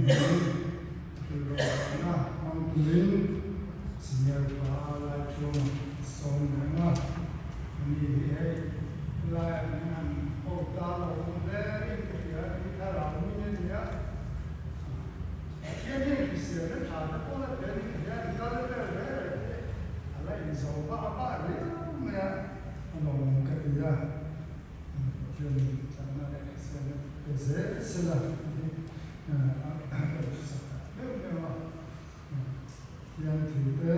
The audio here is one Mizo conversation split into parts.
Hrilhlawhna hmang turin Senior pa Laichhunga a sawm reng a, ani hi hei helaiah min han ho ta lo awm hle in ka hria a ni, thlarau mi a ni a, Pathian hian hrisel na tha te pawh la pe a ni ka hria, an kal vel reng reng te a la inzo vah vah riau mai a, a lawmawm ka ti a. Pathian chakna leh hriselna pe zel sela tih hi a lo hrisak tak meuh meuh a. Pathian thute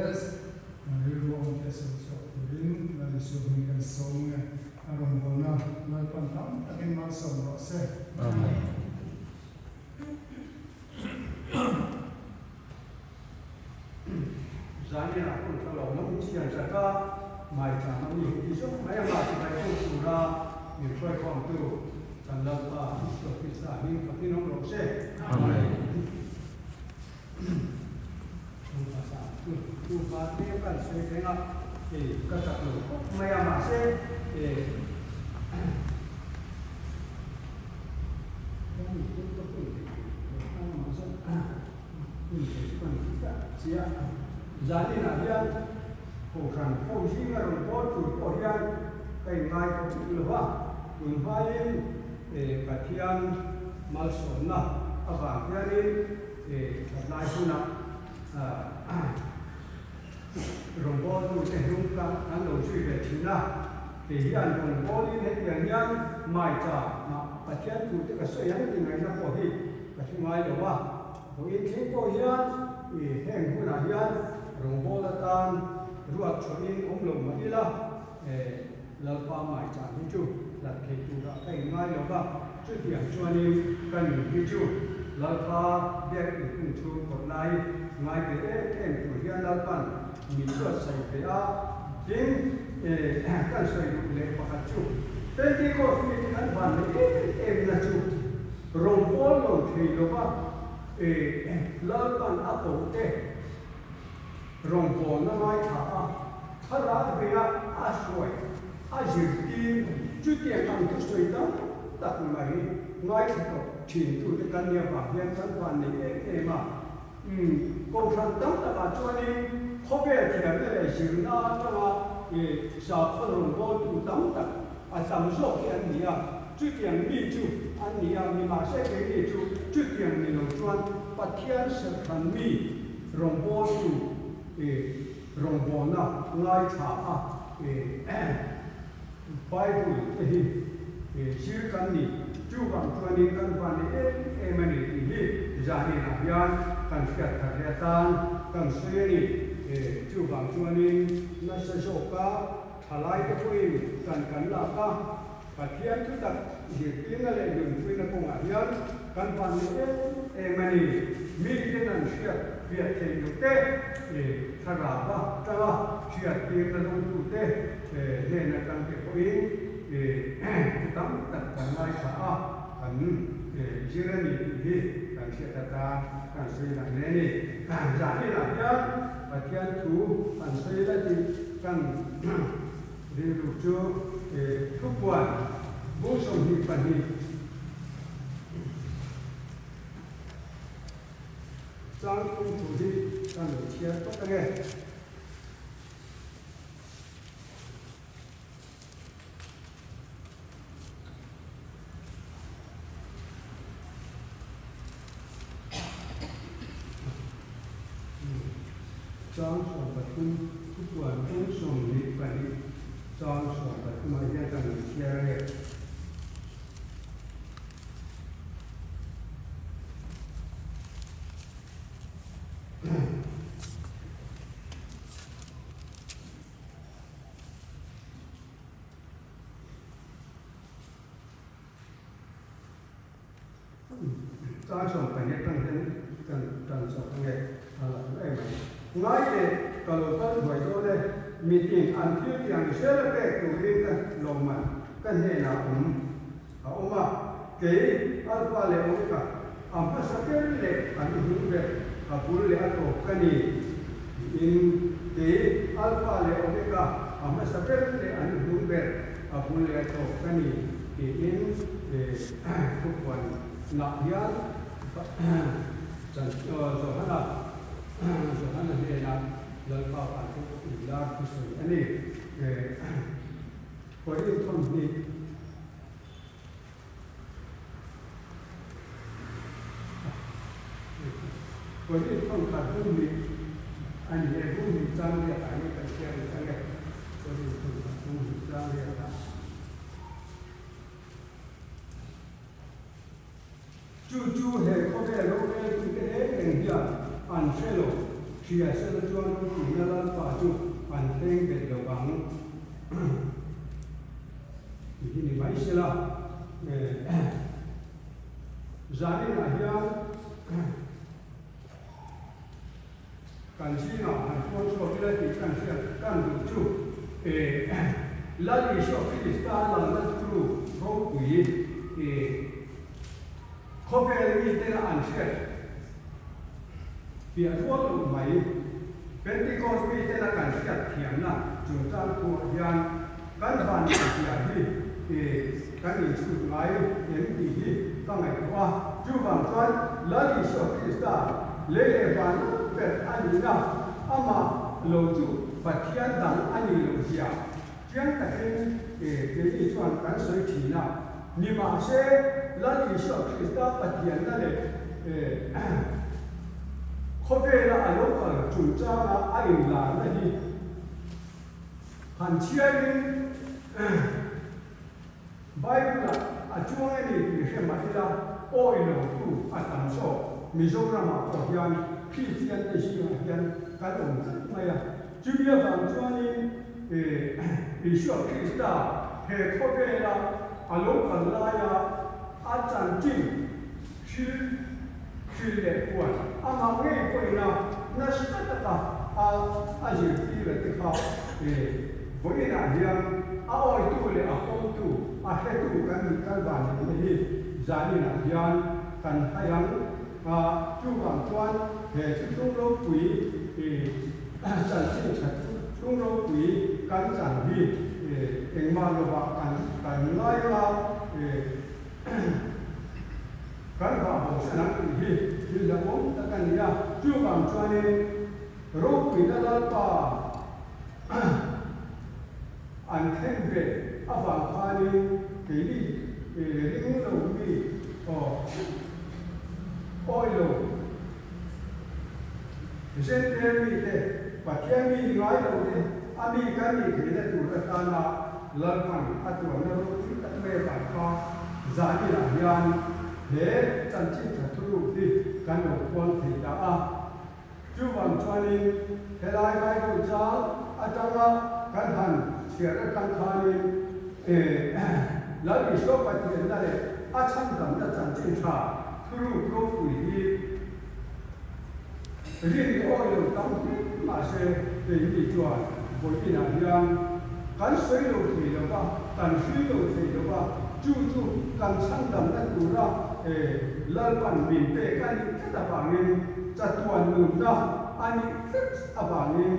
rilru awmte sawi chhuak turin Lal Isua hming kan sawm nge a rawngbawlna Lalpan tam takin malsawm rawh se. Amen. Zaniah hun ka lo mawm chian zat a, maicham a mi ti zawk mai anga chibai puk tura min hruaikhawmtu kan Lalpa Isua Krista hming fakin awm rawh se. Amen. Chhungkua sa chu chhungkua te kan sawi reng a, hei ka chak lo khawp mai a mahse kan input ka hun thei lo ang a mahse hun thei chu kan ti ta sia. Zaninah hian Kohhran ho zinga rawn pawl tur pawh hian ka inngai khawp duh lo va, tun hmain Pathian malsawmna avang hianin Thatlai hunah rawngbawltute hnung ka an lo zui ve thin a, kei hian rawngbawlin hetiang hian maicha mah Pathian thute ka sawi ang tih ngaihna pawh hi ka hre ngai lo a, vawiin thleng pawh hian heng hunah hian rawngbâwl atan ruat chhuahin awm lo mah ila Lalpa maicha hi chu hlat thei turah ka inngai lo va, chutiang chuanin ka nun hi chu Lalpa biak inhung chhung kawt lai ngai ve em em tur hian Lalpan mi chuan sawi ve a, tin kan sawi duh leh pakhat chu Pentecost mite kan van leh em em na chu rawngbâwl lo thei lo va, Lalpan a kohte Rawngbawlna ngaithla a, thlarau veia a hruai, a zirtir chutiang ang thusawi tam tak mai ngaithla tawh thintute kan nia vang hian kan van nei em em a. Umm, kohhran tam takah chuanin khawvel thiamna leh zirna atanga sakhaw rawngbawltu tam tak a tam zawk hi an ni a, chutiang mi chu an ni a, nimahse keini chu chutiang ni lo chuan Pathian serhran mi Rawngbawltu i rawngbawlna ngaithla a i Bible te hi i zir kan ni. Chuvang chuanin kan van ni em em a ni tih hi zaninah hian kan hriat thar leh atan kan sawi a ni. Chuvang chuanin nasa zawka thalaite pawhin kan kan lak a, Pathian thutak zirtirna leh nunpuina kawngah hian kan van ni em em a ni. Miten an hriat fiah theih loh te, thlarau atanga hriattirna dawngtute hnen atang te pawhin thu tam tak kan ngaithla a, kan zir a ni tih hi kan hriat atan kan sawi lang hle a ni. Zaninah hian Pathian thu kan sawi la tih kan Rilru chu thupuan bung 22 chang thum thu hi kan lo chhiar phawt ange. Chang 13, thupuan bung 22 chang 13 ah hian kan lo chhiar ange. Chang 12 atang hian kan tan chawk ange a la duh em mai. Ngai leh ka lo kal thuai dawn e, mitin an thil tiang zel a pek turin ka lawmman ka hnenah awm a awm a, kei Alpha leh Omega a hmasa ber leh an hung ber a bul leh a tawp ka ni tiin kei Alpha leh Omega a hmasa ber leh an hung ber a bul leh a tawp ka ni tiin thupuan nah hian. Johana Johana hnena Lalpa Vantirhkoh inlar thusawi a ni. Korin thawmhnih. Korin thawmkhat bung hnih a ni e, bung hnih chang riatah hian kan chhiar leh ang e. Korin thawmkhat bung hnih chang riatah. Chu chu he khawvel roreltute reng reng hian an hre lo, hria sela chuan ropuina Lalpa chu an thleng bet lo vang. Tih hi ni mai sela, zaninah hian Kan zingah han puan chhuak ila tih kan hriat kan duh chu Lal Isua Krista lalna thuru ropui khawvel miten an hriat piah rual loh mai. Pentecost miten a kan hriat thiamna chungchang thuah hian kan van inhria hi kan inchhut ngai em tih hi ka ngaihtuah a. Chuvang chuan Lal Isua Krista lei leh van ber a nihna amah lo chu Pathian dang a nih loh zia chiang takin keini chuan kan sawi thin a. Nimahse, Lal Isua Krista Pathianna leh khawvela a lo kal chungchanga a inlarna hi han chhiarin Bible-ah a chuang a ni tih hre mah ila, awi lo tu a tam zawk. Mizoramah pawh hian Kristiante zingah hian kan awm tlat mai a. Chumi avang chuanin Isua Krista he khawvela a lo kal laia a chanchin hril hril leh huan amah ngei pawhin a nasa taka a a zirtir a te kha vawiinah hian a awitu leh a pawmtu, a hretu kan nih kal van leh na hi zaninah hian kan hai ang a, chuvang chuan he thuthlung ropui chanchin that thuthlung ropui kan chan hi engmah lovah kan kan ngai a. Kan vah bo san ang tih hi thil hlauhawm tak a ni a, chuvang chuanin ropuina Lalpa an thlen ve avang khanin keini ring lo mi awi lo Zenter mite Pathian mi ngai lo te a mi kan nih theihna tur atana Lalpan a tuanna ropui tak mai avang kha zaninah hian he chanchin tha thuruk hi kan lo puang thei ta a. Chuvang chuanin helai Bible chang atanga kan han chhiar atang khanin Lal Isua Pathianna leh a chhandamna chanchin tha thuruk ropui hi Rin awi lo tam hle mahse keini chuan vawiinah hian kan sawi lo thei lo va, kan hrui lo thei lo va, chu chu kan chhandamna tura Lalpan min pek a nih tlat avangin, chatuan nunna a nih tlat avangin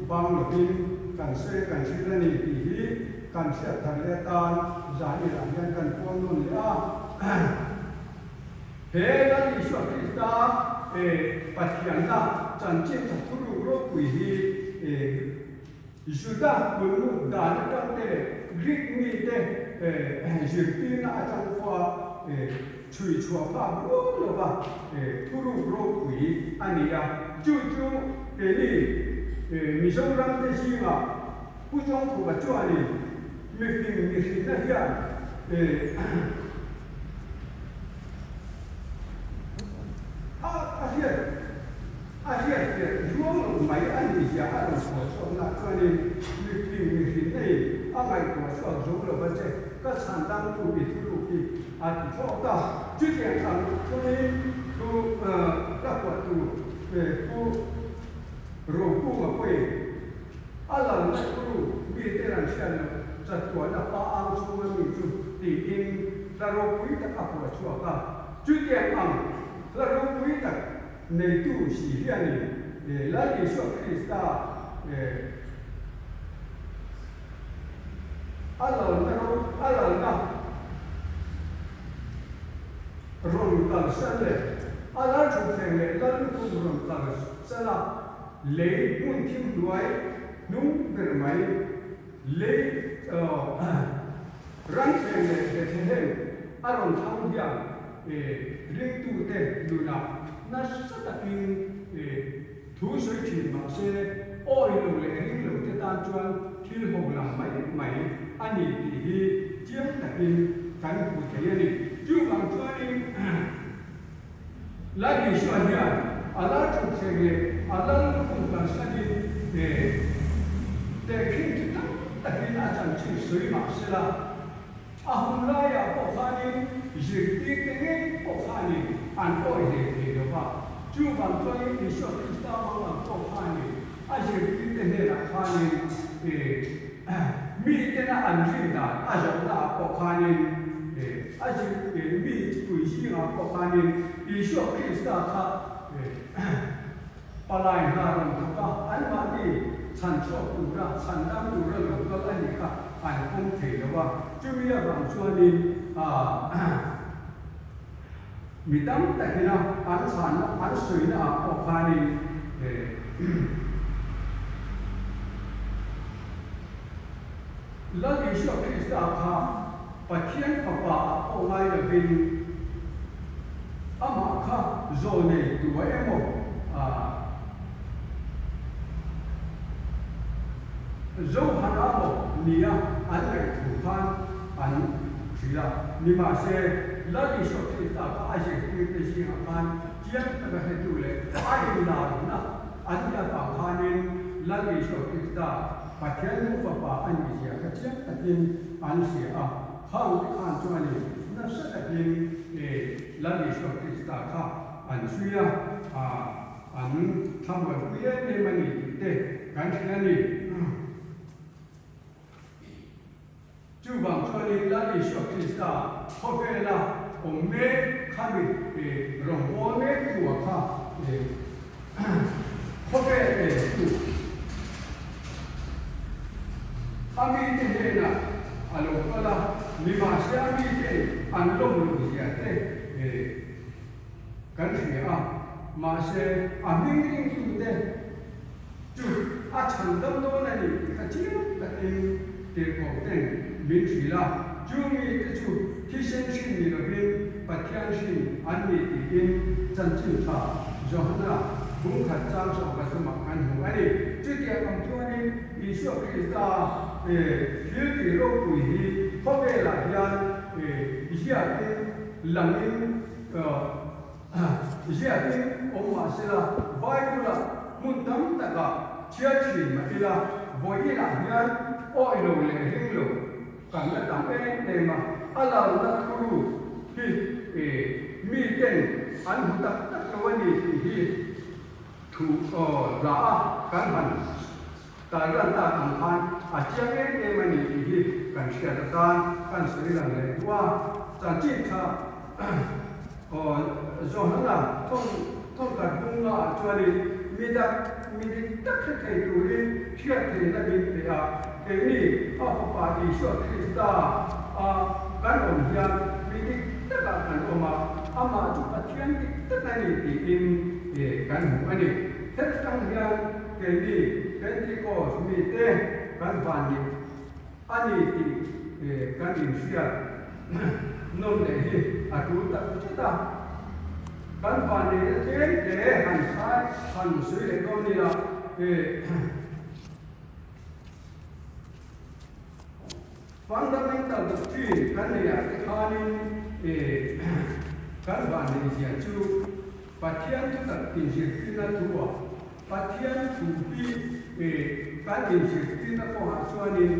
bang lovin kan sawi kan hril a ni tih hi kan hriat thar leh atan zaninah hian kan puang nawn leh a. He Lal Isua Krista Pathianna chanchin tha thuruk ropui hi Juda kulmut dan atang te leh Greek mite zirtirna atang pawha chhui chhuah phak rual lova thuruk ropui a ni a. Chu chu keini Mizoram te zingah Pu Chawngkhupa chuanin mifing mihrinna hian A a hriat a hriat fiah zuang lo mai a nih zia a rawn chhuah chhuakna chuanin mifing mihrin neiin a ngaihtuah chhuak zo lo va che ka chhan dangtu i thuruk hi a ti thlawk ta. Chutiang ang chuanin thu ka huah tur thu Rokunga pawhin a lalna thuruk mite an hriat loh chatuahna pa ang chhunga mi chu tiin hla ropui tak a phuah chhuak a. Chutiang ang hla ropui tak neitu si hianin Lal Isua Krista a lalna a lalna rawn kalsan leh a lal thutthleng leh lal. rawn kal chal a, lei hmun thim hnuai hnung ber mai, lei ranthleng leh Bethlehem a rawn thlang hian ringtute nunah nasa takin thu sawi thin mah se, awi lo leh ring lo te tan chuan thil ho lam mai mai a ni tih hi chiang takin kan hmu thei a ni. Chuvang chuanin Lal Isua hian a lal thutthleng leh a lal lukhum kalsanin tehkhin chu tam takin a chanchin sawi mah sela, a hun laiah pawh khanin zirtirte ngei pawh khanin an awi hle thei lo va. Chuvang chuanin Isua Krista mangang pawh khanin a zirtirte hnenah khanin mitena an rin dan a zawhnaah pawh khanin a mi pui zingah pawh khanin Isua Krista kha Palai hna rawn thawk a, anmahni chhan chhuak tura, chhan dam tura lo kal a nih kha an pawm thei lo a. Chumi avang chuanin mi tam takina an chhanna an sawina ah pawh khanin Lal Isua Krista kha Pathian Fapa ah pawh ngai lovin amah kha zaw nei tua emaw Zohana maw nia an ngaih thu khan an hrilh a. Nimahse, Lal Isua Krista kha a zirtirte zingah khan chiang taka hretu leh a inlarna an nih avang khanin Lal Isua Krista Pathian nu Fapa a nih zia kha chiang takin an hria a. Khang te khan chuanin nasa takin Lal Isua Krista kha an zui a. An thlamuanpui em em a ni tih te kan hrilh a ni. Chuvang chuanin Lal Isua Krista khawvela awm mek khami rawngbâwl mektu-a kha khawvel entu a mite hnenah a lo kal a, nimahse a miten an lawm loh zia te Kan hria a, mahse a hming ringtute chu a chhan dam dawn a ni tih kha chiang takin tirhkoh ten min hrilh a, chu mite chu thisen hrin ni lovin Pathian hrin an ni tiin chanchin tha Johana bungkhat chang sawm pathumah kan hmu a ni. Chutiang ang chuanin Isua Krista thil tih ropui hi khawvelah hian ziakin langin Ziakin awm mah sela, Bible-ah hmun tam takah chhiar thin mah ila, vawiinah hian awi lo leh ring lo kan la tam em em a, a lalna thuru hi miten an hmu tak tak lo a ni tih hi thu hla a kan han tarlan tak ang khan a chiang em em a ni tih hi kan hriat atan kan sawi lang leh duh a. Chanchin tha Johana thawnkhat bunga ah chuanin mi dak mi dik tak hre thei turin hriat theihna min pe a, keini a Fapa Isua Krista a kan awm hian mi dik takah kan awm a, amah chu Pathian dik tak a ni tiin kan hmu a ni. Heta tang hian keini Pentecost mite kan van nih a ni tih kan inhriat nawn leh hi a tul tak zet a. Kan van neihna tlem te han sai han sawi leh dawn ila Fundamental doctrine kan neih ah te khanin kan van neih zia chu Pathian thutak inzirtirna thu ah Pathian thu hi kan inzirtirna kawngah chuanin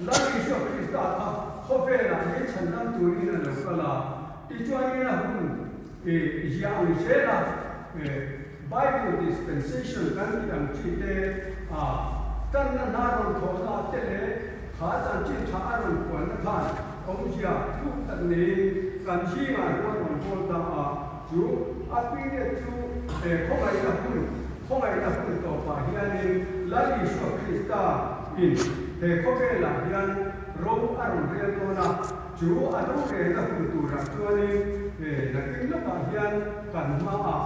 Lal Isua Krista kha khawvelah min chhandam turin a lo kal a, tichuanin a hun zia ang zel a, Bible dispensation kan tih ang chi te a tanna hna rawn thawhna te leh kha chanchin tha a rawn puanna khan awmzia thuk tak neiin kan zingah rual rawn bawl ta a, chu a period chu khawngaihna hun khawngaihna hun tawpah hianin Lal Isua Krista in he khawvelah hian ro a rawn rel dawn a, chu a rorelna hun turah. chuanin nakin lawkah hian kan hmaah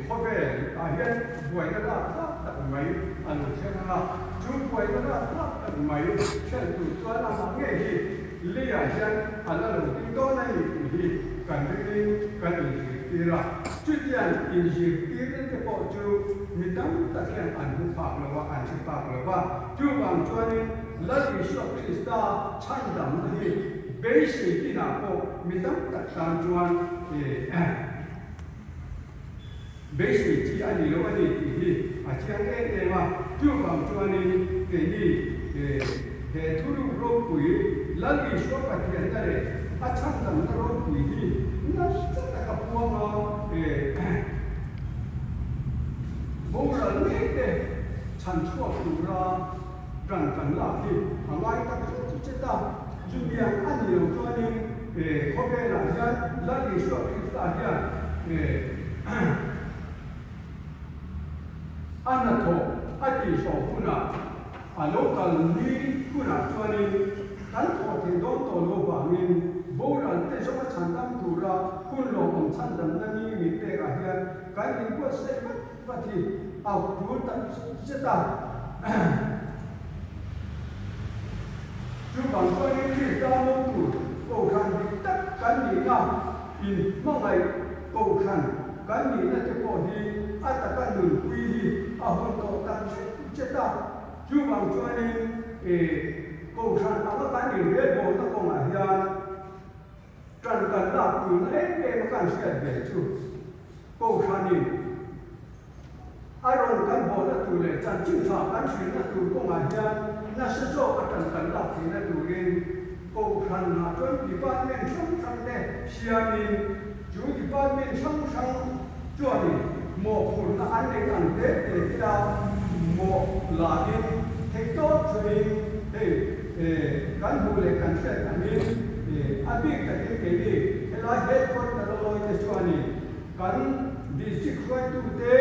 khawvel ah hian buaina lak tlak tak mai a lo thleng ang a, chu buaina lak tlak tak mai thlen tur chuan amah ngei hi leiah hian a la lo ding dawn a ni tih hi kan ringin kan inzirtir a. Chutiang inzirtirna te pawh chu mi tam tak hian an hmu phak lo a, an hre phak lo va. Chuvang chuanin Lal Isua Krista chhandamna hi beisei tinah pawh mi tam tak tan chuan beisei chi a ni lo a ni tih hi a chiang em em a. Chuvang chuanin keini he thuruk ropui Lal Isua Pathianna leh a chhandamna ropui hi nasa taka puang a boral mek te chhan chhuak tura ṭan kan lak hi a ngai tak zet zet a. Chutiang a ni lo chuanin khawvelah hian Lal Isua Krista hian a hnathawh a tihhlawh hunah a lo kal ni hunah chuanin kan thawh theih dawn tawh lo vangin boral te zawng a chhandam tura hun lawmawm chhandamna ni min pekah hian kan inbuatsaih vat vat hi a tul tak zet a. Chuvang chuanin Krista mo tur kohhran dik tak kan nihna, in hmangaih kohhran kan nihna te pawh hi a taka nunpui hi a hun tawh tak zet zet a. Chuvang chuanin kohhran anga kan inrelbawlna kawngah hian ṭan kan lak tulna em em a kan hriat ve chu kohhranin A rawn kan bawhna tur leh chanchin tha kan hrilhna tur kawngah hian nasa zawk a tan kan lak theihna turin Kohhran ah chuan department hrang hrang te siamin chu department hrang hrang chuanin mawhphurhna an nei ang te te te a mawh lahin theihtawp chuanin hei kan hmuh leh kan hriat angin a bik takin keini helai headquarter a lawi te chuanin Kan district hruaitute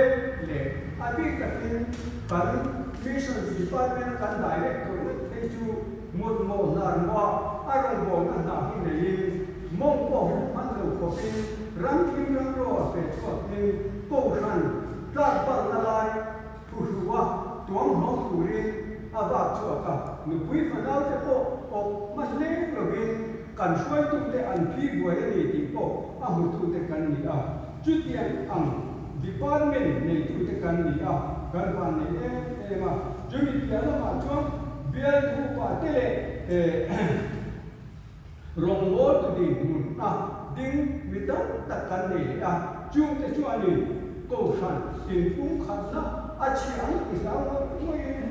leh a bik takin kan Missions Department-a kan Director ngawt phei chu mutmawh hnar muah a rawngbawlna hna hi neiin mawng pawh hi hman lo khawpin ram thim ram ro a fe chhuakin Kohhran tlakbalhna lai phuhru a tuam hlawm turin a vak chhuak a, nupui fanaute pawh awk hman leng lovin kan hruaitute an phi buai a ni tih pawh a hmutute kan ni a, chutiang ang department neitute kan ni a, kan van nei em em a, chumi piah lamah chuan bialtu upa te leh Rawngbawltu dinhmun a ding mi tam tak kan nei leh a, chungte chuanin Kohhran inpumkhatna a chhia ang ti hlau ngawih ngawihin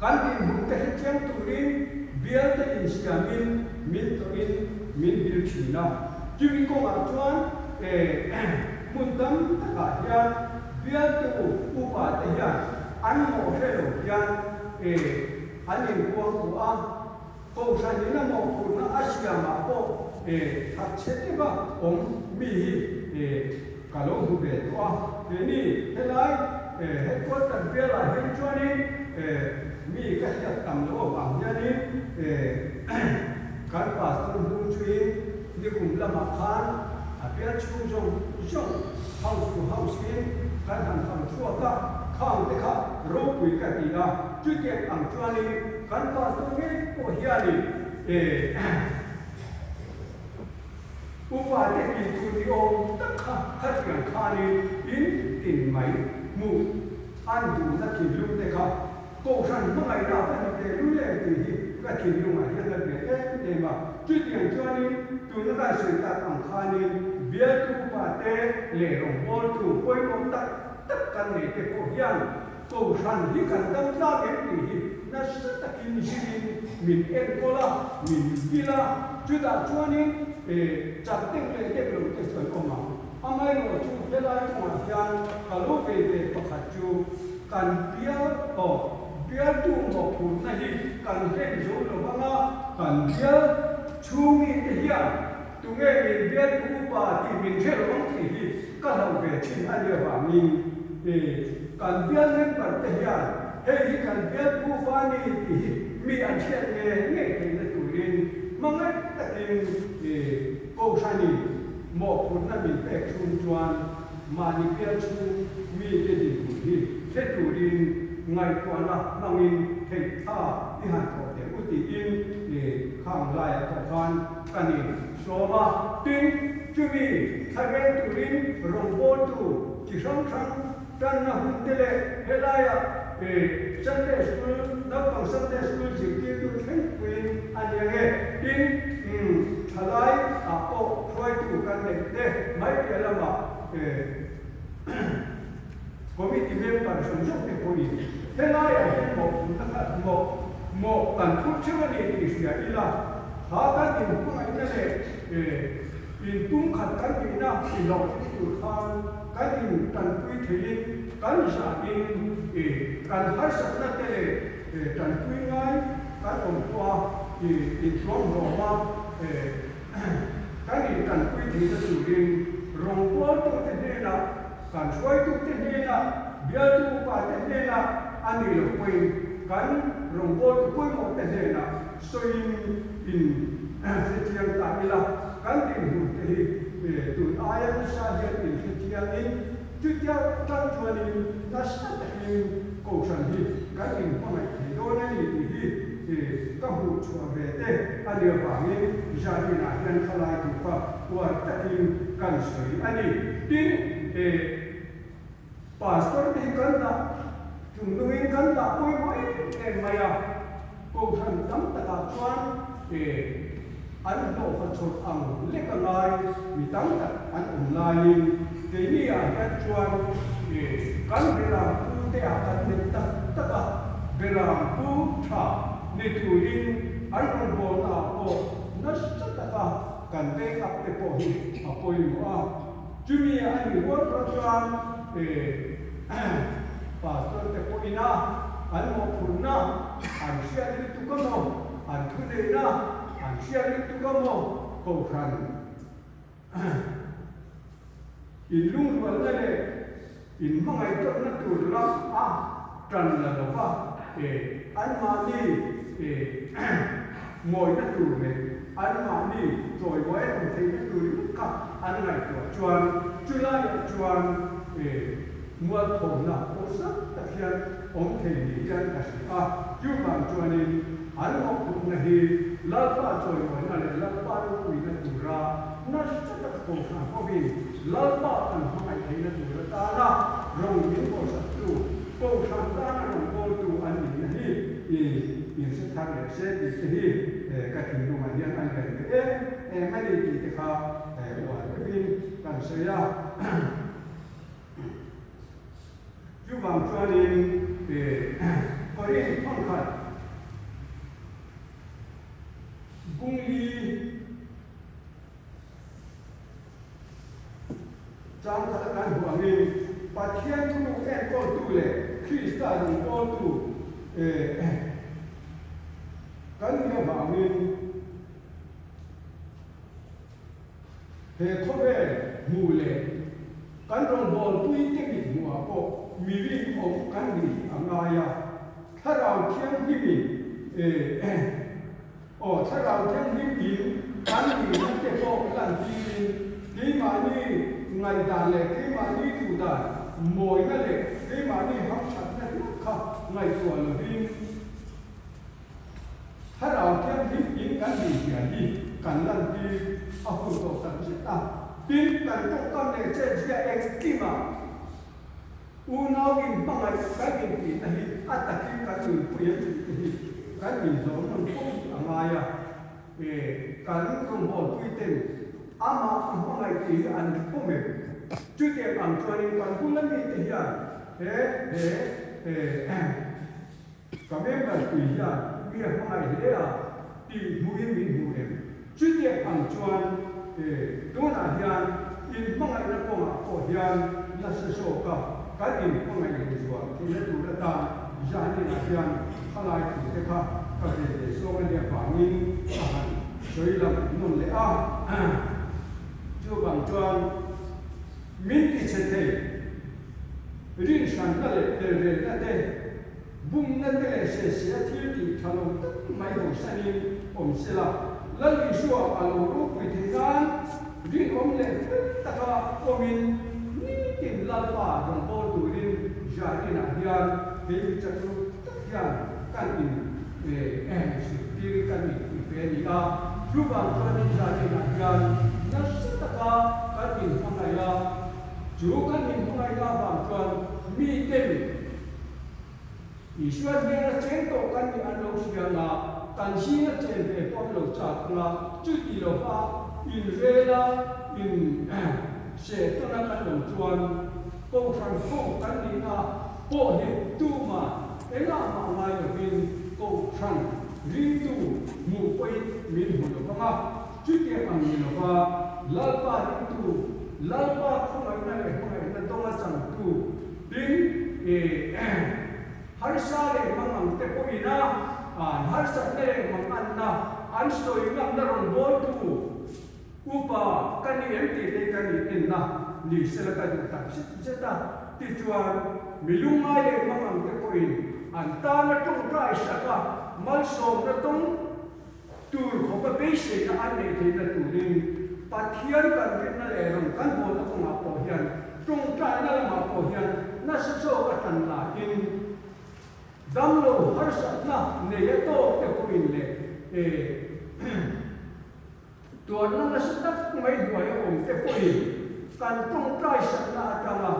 kan dinhmun te hi chiang turin bialte insiamin min tawhin min vil thin a. Chumi kawngah chuan hmun tam takah hian bialtu upa te hian an mawh hre lo hian An inkuang tawh a, Kohhran in a mawhphurhna a siamah pawh that chhe deuha awm mi hi ka lo hmu ve tawh a. Keini helai headquarter bialah hian chuanin mi ka hriat tam loh avang hianin kan pastor hnung chuin nikum lamah khan a bial chhung zawng zawng house to house in kan han fang chhuak a, khang te kha ropui ka ti a. Chutiang ang chuanin kan pastor ngei pawh hianin upa te tih tur ni awm tak kha khatiang khanin in tin mai hmuh an duhna thinlung te kha Kohhran hmangaihna a va ni teh lul em tih hi ka thinlungah hian a ve em em a. Chutiang chuanin tuna kan sawi tak ang khanin bialtu upa te leh rawngbawltu pawimawh tak tak kan nei te pawh hian Kohhran hi kan dam tlak em tih hi nasa takin zirin min enkawl a, min vil a, chutah chuanin chak deuh leh deuh lo te chu an awm ang. Amaherawh chu helai kawngah hian ka lo vei ve pakhat chu kan bial aw bialtu mawhphurhna hi kan hlen zo lo vang a, kan bial chhungmi te hian tunge min bialtu upa tih min hre lo ang tih hi ka hlauh ve thin a nih avangin Kan bial member te hian hei hi kan bial pu va ni tih hi mi an hriat ngei ngei theihna turin hmangaih. takin Kohhranin mawhphurhna min pek chhung chuan mahni pial chhung mite dinhmun hi hre turin ngaihtuahna hmangin theih tha i han thawh teh u tiin khang laiah pawh khan kan insawm a. Tin, chumi thla veng turin rawngbawltu chi hrang hrang tanna hun te leh helaiah Sunday School, naupang Sunday School zirtirtu thlengpuiin a ni ang e. Tin, thalai ah pawh hruaitu kan neih te mai piah lamah Committee member zawng zawng te pawhin helaiah hian mawhphurhna kha mawh mawh kan phur theuh a ni tih hria ila, kha kan inhmangaihna leh inpumkhat kan nihna inhlawhtling tur khan kan intanpui theiin kan zahin kan harsatna te leh tanpui ngai kan awm pawha inthuamhlawm a kan intanpui theihna turin rawngbawltute hnenah Kan hruaitute hnenah, bialtu upate hnenah a nih loh pawhin kan rawngbawltu pawimawhte hnenah sawiin in hrechiang ta ila, kan dinhmun te hi tun aia nasa hian in hrechiangin chutia tang chuanin nasa takin Kohhran hi kan inhmangaih thei dawn a ni tih hi ka hmuh chhuah ve te a nih avangin Zaninah hian thalai tupa uar takin kan sawi a ni. Tin, e Pastor te hi kan dah chung nungin kan dah pawimawh em em mai a, Kohhran tam takah chuan e an hlawhfa chawlh ang lek a ngai mi tam tak an awm laiin keini ah hian chuan e kan beram pu te ah kan neih tak tak a, beram pu tha ni turin an rawngbawlna ah pawh nasa taka kan back up te pawh hi a pawimawh a, chumi a nih rual rual chuan e pastor te pawhin a an mawhphurhna an hriat lutuk a maw, an thuneihna an hriat lutuk a maw, Kohhran inlungrualna leh inhmangaih tawkna tur lam a tan la lo va, e anmahni e ngawihna tur leh anmahni chawimawi an awm theihna tur ringawt kha an ngaihtuah chuan chulaiah chuan e mualphawmna awlsam tak hian awm thei ni hian ka hria a. Chuvang chuanin an mawhphurhna hi Lalpa chawimawina leh Lalpa ropuina tura nasa taka Kohhran hovin Lalpa kan hmangaih theihna tur atana rawn min bawlsaktu, Kohhran tana rawn bawltu an nihna hi i inhre thar leh se tih te hi ka thinlungah hian a lian ve em em a ni tih te kha uar deuhin kan sawi a. Chuvang chuanin Korin thawnkhat bungli chang khat a kan hmuh angin Pathian thuruk enkawltu leh Krista rawngbawltu kan nih avangin He khawvel hmuh leh kan rawngbawlpui te mit hmuhah pawh mi rinawm kan nih hi a ngai a, Thlarau Thianghlimin aw Thlarau Thianghlim in kan nihna te pawh lantirin keimahni ngaihdan leh keimahni duhdan mawina leh keimahni hamthatna ringawt kha ngaihtuah lovin, Thlarau Thianghlim in kan nih zia hi kan lantir a hun tawh tak zet a. Tin, kan tawngkam leh chetzia engkimah unau inhmangaih kan intihna hi a takin kan nunpui an tih te hi kan inzawm nawn fo hi a ngai a. E, kan rawngbawlpui ten amah a hmangaih tih hi an pawm em? Chutiang ang chuanin kan bula mite hian he, he, he, Ka member pui hian mi a hmangaih hle a tih hmuhin min hmu em? Chutiang ang chuan tunah hian inhmangaihna kawngah pawh hian nasa zawka kan inhmangaih leh zual theihna tur atan Zaninah hian thalai thute kha ka ve ve zawng a nia vangin a han sawi lang nawn leh a. Chuvang chuan min tichhe thei. Rinhranna leh telvelna te, bumna te leh sehseh a thil tih tha lo tak mai hawisanin awm se la. Lal Isua a lo ropui theih nan rinawm leh fel taka awmin nitin Lalpa rawngbâwl turin Zarinah hian kei chaklo tak hian kan in zirtir kan infuih ve a ni a. Chuvang chuanin Zarinah hian nasa taka kan inhmangaih a, chu kan inhmangaihna avang chuan miten Isua hnena cheng tawh kan nih an lo hria nga, kan zinga chen ve pawh an lo chak ang a, chuti lova inrela in seh tawna kan awm chuan Kohhran ho kan nihna pawh hi tumah engah mah ngai lovin Kohhran ringtu hmuh pawhin min hmu lo vang a, chutiang ang ni lova Lalpa ringtu, Lalpa khawngaihna leh hmangaihna dawnga changtu, Tin, harsa leh mangang te pawhin a an harsatna leh manganna an sawi ngamna rawn bawltu upa ka ni em tih te ka nih enna ni sela ka duh tak zet zet a. Tichuan, mi lungngai leh mangang te pawhin an tana tawngtai sak a malsawmna tawng tur khawpa beiseina an neih theihna turin Pathian kan rinna leh rawn kan hawlna kawngah pawh hian tawngtaina lamah pawh hian nasa zawk a tan lahin damlo harsatna nei a tawk te pawhin leh tuarna nasa tak mai hnuai a awm te pawhin kan tawngtai sakna atanga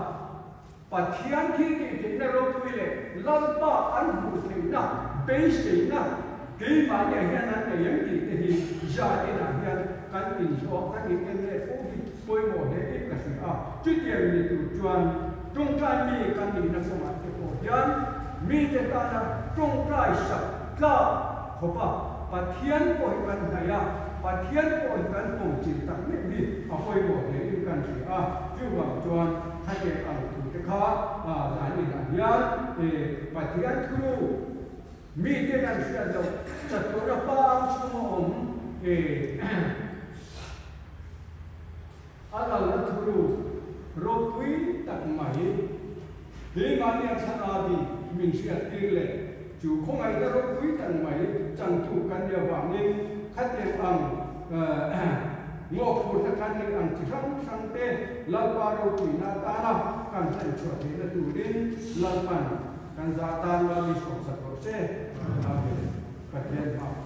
Pathian thil tih theihna ropui leh Lalpa an hmuh theihna beiseina keimahniah hian an nei em tih te hi Zaninah hian kan inzawh kan in en leh fo hi pawimawh hle in ka hria a. Chutiang ni tur chuan tawngtai mi kan nihna kawngah te pawh hian mite tana tawngtai sak tlak khawpa Pathian pawh hi kan hnaih a, Pathian pawh hi kan pawmchilh tak meuh hi a pawimawh hle in kan hria a. Chuvang chuan Khatek ang thu te kha zaninah hian Pathian thu miten an hriat loh chatuahna pa ang chhunga awm a lalna thu ropui tak mai keimahnia thlarau min hriattir leh chu khawngaihna ropui tak mai changtu kan nih avangin khatek ang Ngawhphurna kan neih ang chi hrang hrang te Lalpa ropuina atana kan hlen chhuah theihna turin Lalpan kan za tan Lal i sawmsak rawh se. Amen. Pathian hma.